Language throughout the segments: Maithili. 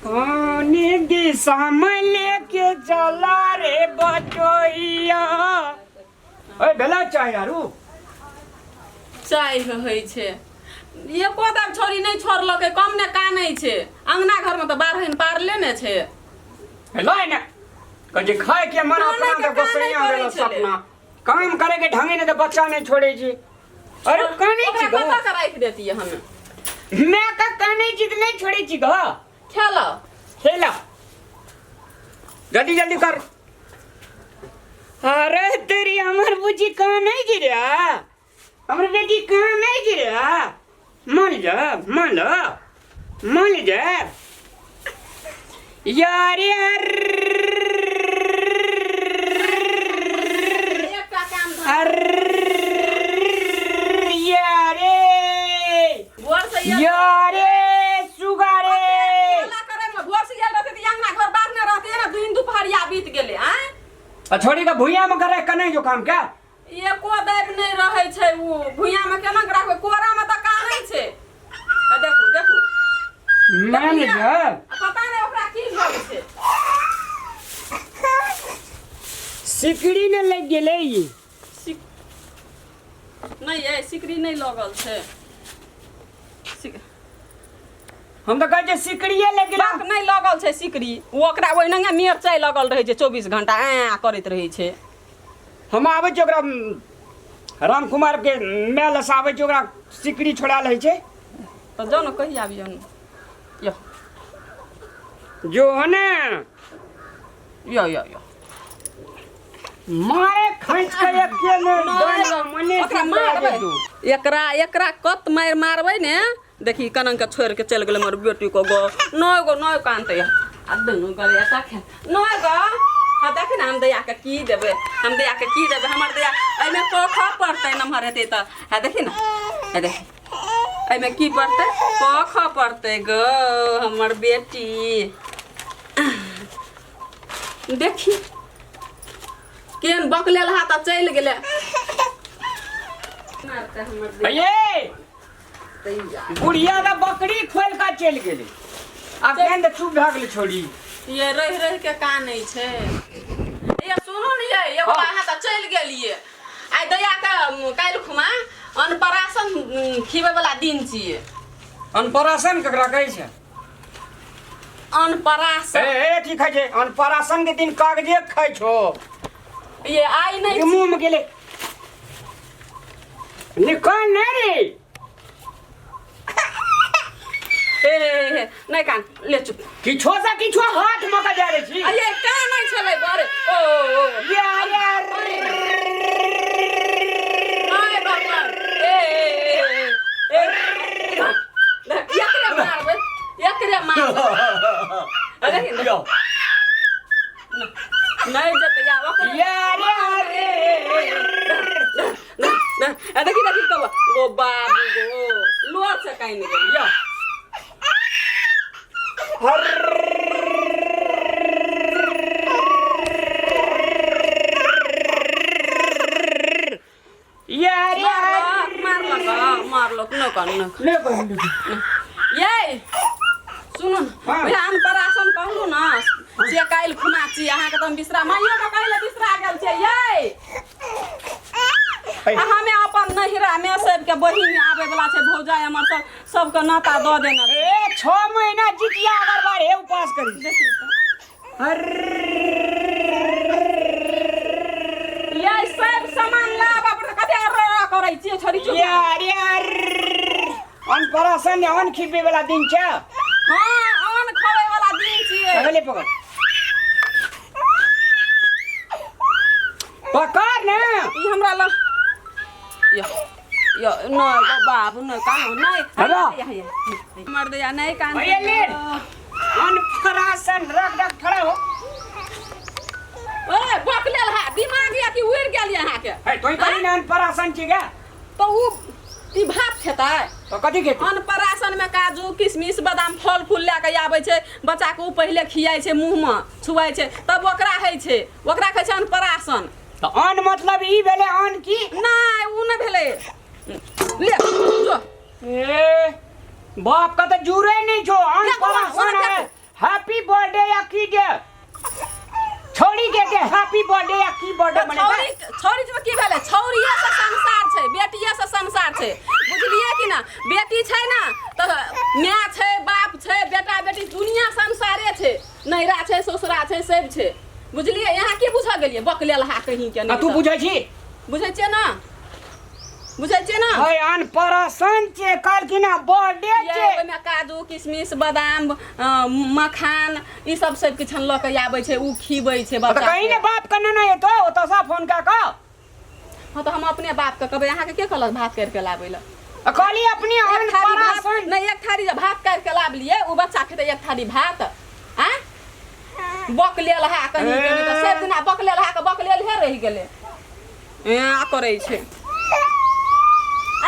कौन दिशा में लेके चला रे बटोहिया। ओए भेला चाय आरू? चाय होइ छै। एको दाम छोरी नहि छोड़लकै, कम ने कानै छै। अंगना घरमे तऽ बारहनि पारले ने छै। हेलो ने कहै छै खाय के मन कानै अपना के तऽ कानै गोसैया करै गेलो छलै। सपना काम करे के ढंगे ने तऽ बच्चा नहीं छोड़े छी। अरे कानै छी ओकरा गो। कतऽ के राखि देतियै हमे? मैं का कानै छी तऽ नहीं छोड़े छी गो। खेलऽ। खेला, जल्दी जल्दी कर। अरे तेरी, हमर बुची कहाँ नहीं गिरा, हमर बेटी कहाँ नहीं गिरा। मान जा, मान लो, मान जा यार यार। एकटा काम धर। अरे यारे। भोर से ये यारे सुगारे। हल्ला करे में भोर से गेल रहते तऽ अंगना घर बाहर रहते ने, दिन दुपहरिया बीत गेलै आँय। आ छोड़ी का भुइया में करे कने जो काम क्या? एको दैब नहि रहै छै। उ भुइयामे केना के राखबै? कोरामे तऽ कानै छै। आ देखू देखू। मान जा। आ पता नहि ओकरा की भऽ छै। सिकड़ी ने लग गेलै ई। नहि ये, सिकरी नहि लगल छै। हम तऽ कहै छियै सिकड़िए लग गेलै। बाप, नहि लगल छै सिकरी। ओ ओकरा ओहिनागे मिरचाइ लगल रहै छै, 24 घंटा ऐं करैत रहै छै। हम आबै छियै ओकरा राम कुमार के माय लग आबै छियै, ओकरा सिकड़ी छोड़ायल होइ छै। तऽ जाउ ने, कहिया आबियौ ने यो। जो हो ने। यो यो यो। मारे खींच के एक के ने मने। ओकरा मारबै, एकरा एकरा कत मारि मारबै ने। देखी कनंग के छोड़ि के चलि गेलै हमर बेटी को गो। नय गो, नय कानतै। आ दुनू गले एतऽ खे नय गो। हाँ देखी ने, हम दैया के की देबै, हम दैया के की देबै? हमर दैया एहिमे क ख पढ़तै, नमहर हेतै तऽ। हाँ देखी ने, हाँ देखी, एहिमे की पढ़तै? क ख पढ़तै गो हमर बेटी। देखी केहन बकलेल हा तऽ चलि गेलै मारतै हमर ये बुढ़िया का बकरी खोल का चलि गेलै। आब केहन तऽ चुप भए गेलै छोड़ी। ये रहि रहि के कानै छै। ये सुनू ने ये, एगो अहाँ तऽ चलि गेलियै। आइ दया के काल्हि खुमा अनपरासन खिबै वाला दिन छियै। अनपरासन ककरा कहै छै? अनपरासन। ए ए की खाइ छै अनपरासन के दिन? कागजे खाइ छो? ये आइ नहि। ये मुंह में गेलै, निकाल ने रे। ए, ए, ए, नहि कान ले, चुप। किछो से किछो हाथ में के जा रे छी। आ ये कानै छलै बड़े ओ ओ, ओ। यार यार। नहि भगवान, ए ए ए, ए, ए, एकरे मारबै, एकरे मारबै। अरे यो। नहि जेतै या ओकरे। यार यार। आ देखी देखी, कब गो बाबू गो लोर से काइन गेल। यो। यार यार। मारलक मारलक, न कान न। ले बहिन। ये सुनू ने। हाँ। वएह अनपरासन कहलहुँ ने से काल्हि खुना छी। अहाँके तऽ हम बिसरा, माइयो के कहै लए बिसरा गेल छै ये। है। आ हमे अपन नहिरा मे सबके बहिन आबै वाला छै, भौजाइ हमर सब, सबके नाता दऽ देने छै। ए 6 महीना जितिया अगर बार हे उपास करी। देखी तऽ। ये सब सामान लाबऽ पड़तै। कते रो करै छियै छोरी, चुप। यार यार, अनपरासन अन खिबे वाला दिन छै। हाँ, अन्न खबै वाला दिन छियै। पकड़ ले, पकड़ पकड़ ने। ई हमरा लग यो यो नहि गो बाबू, नहि कानू नहि। हेलो। हमर दैया नहि कान। भैया ले। अनपरासन रख रख, खड़ा हो। ओए बकलेल हा, दिमाग या कि उड़ि गेल ये अहाँके? है तोई कहीं ना अनपरासन छी गे। तऽ उ ई भात खेतै? तो कथी खेतै? अन्नप्राशन में काजू किशमिश बादाम फल फूल लए कऽ आबै छै बच्चाके, उ पहिले खियाइ छै, मुँहमे छुआइ छै, तब ओकरा होइ छै, ओकरा कहै छै अन्नप्राशन। तऽ अन्न मतलब ई भेलै अन्न की? नहि, उ नहि भेलै। ले जो। ए बाप का तऽ जुड़े नहीं छो। अन्न देखो, परासन ओना है देखो। है बर्थडे तऽ मनेतै। छौरी छौरी छै तऽ की भेलै छौरिये से संसार छै बेटिये से संसार छै बुझलियै कि ना बेटी छै ना तऽ माय छै बाप छै बेटा बेटी दुनिया संसारे छै नैहरा छै ससुरा छै सब छै बुझलियै यहाँ की बुझऽ गेलियै बकलेल हा कहीं के आ नहि तू तऽ। बुझै छी बुझै छियै ना बुझै छियै ना है अनपरासन छै कहलखिन हँ बर्थडे ये छै ओहिमे काजू किशमिश बादाम मखान ई सब सब किछु लऽ के आबै छै ओ खिबै छै तऽ बच्चा कहीं ने बाप के नेने एतौ ओतऽ फोन कए कऽ हँ तऽ हम अपने बाप के कहबै अहाँके के कहलक भात करि के लाबै लए आ कहली अपने एक थारी भात अनपरासन नहि एक थारी जे भात काटि के लाबलियै ओ बच्चा खेतै एक थारी भात आँय बकलेल हा कहीं के नहि तऽ सब दिना बकलेल हा के बकलेल हे रहि गेलै एना करै छै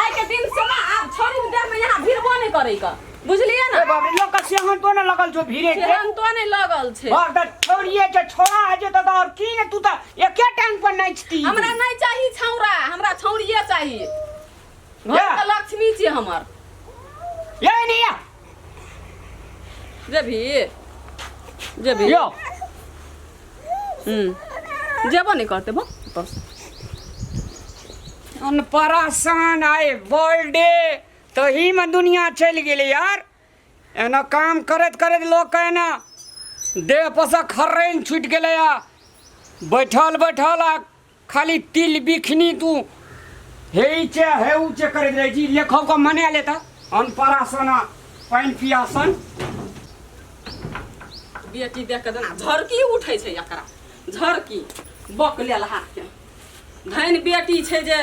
आइ के दिन से ना आब छोड़ी देह में यहाँ भिड़बो नहि करै के बुझलियै ए ना बाप रे लोग के सेहन तो ने लगल छौ भीड़े के सेहन तो नहि लगल छै और तऽ छोड़िए जे छोड़ा है जे तऽ और की ने तू तऽ एके टांग पर नाचती हमरा नहि चाही छौड़ा हमरा छौड़िए चाही घर या। के लक्ष्मी छी हमर ये नहीं या जेबही जेबही यो हम्म जेबो नहि करतै भो बस अनपरासान आइ बर्थडे तहीमे दुनिया चलि गेलै यार एना काम करैत करैत लोकके एना देह पर से खर्रैन छुटि गेलै आ बैठल बैठल आ खाली तिल बिखनी तू हे ई छै हे ऊ छै करैत रहै छी लेखक के मना लेता अनपरासन आ पानि पियासन बेटी देख कऽ जेना झरकी उठै छै एकरा झरकी बक लेल हाथके धनि बेटी छै जे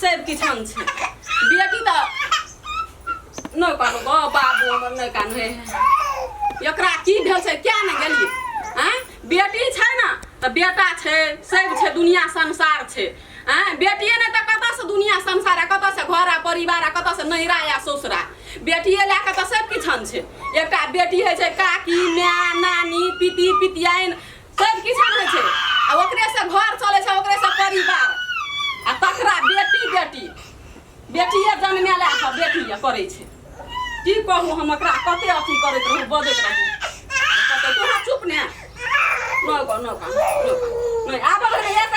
सब किछन छै बेटी तऽ नहि कानू गो बाबू हमर नहि कानू हे एकरा की भेल छै क्या नहि गेलियै आँय बेटी छै ने तऽ बेटा छै सब छै दुनिया संसार छै आँय बेटिए नहि तऽ कतऽसँ दुनिया संसार आ कतऽसँ घर आ परिवार आ कतऽसँ नैहरा आ ससुरा बेटिए लए कऽ तऽ सब किछन छै एकटा बेटी होइ छै काकी माय नानी पिती पितियाइन सब किछन होइ छै आ ओकरेसँ घर चलै छै ओकरेसँ परिवार आ तकरा बेटी बेटी बेटिए जन्मे लए कऽ बेटिए करै छै की कहू हम एकरा कते अथी करैत रहू बजैत रहू कते तोरा चुप ने नहि गो नहि गो नहि आब एक